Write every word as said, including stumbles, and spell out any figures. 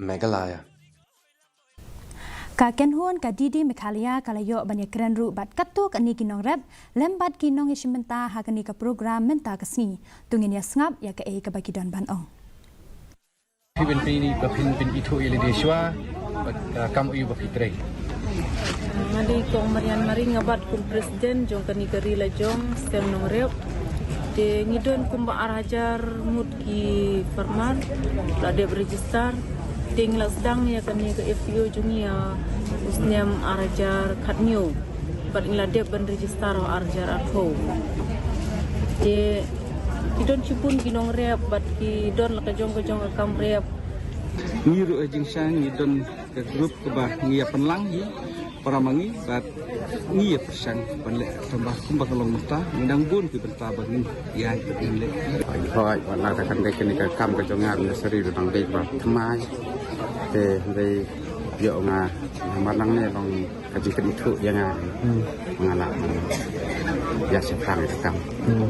Meghalaya. Ka KenHUN ka DD Meghalaya ka la ïoh ban ïakren ruh bad katto katne ki nongrep lem bad ki nongïashimbynta ha kane ka program mynta ka sngi. To ngin ïa sngap ïa kaei kaba ki don ban ong. Phi ban phi ni ba phin pynithuh ïa lade shuwa bad, ah, kam aïu ba phi trei. Nga dei Kong Marian Maring, nga bat kum president jong kane ka ri la jong seng nongrep. Te ngi don kumba ar hajar ngut ki farmer la dep register. Te ngi la sdang ïa kane ka FPO jong ngi ha u snem ar hajar khathynñiew. Bad ngi la dep ban register ha ar hajar arphew. Te ki don shibun ki nongrep bad ki don la ka jong ka jong ka kam rep. Ngi ruh ha jingshisha ngi don ka group kaba ngi ïa pynlang hi para ma ngi bad ngi ïa pyrshang ban leh tang ba kumba ka long mynta ngi dang bun ki bynta ba ngin ïa ngin leh. Hoi, wat la ka kan dei kane ka kam ka jong nga nursery ruh dang dei ba thymmai. Te dei ïoh nga namar nang ne long ka jingkynithuh ïa nga. Hmm. Nga lah ïa shah tang ïa ka kam. Hmm.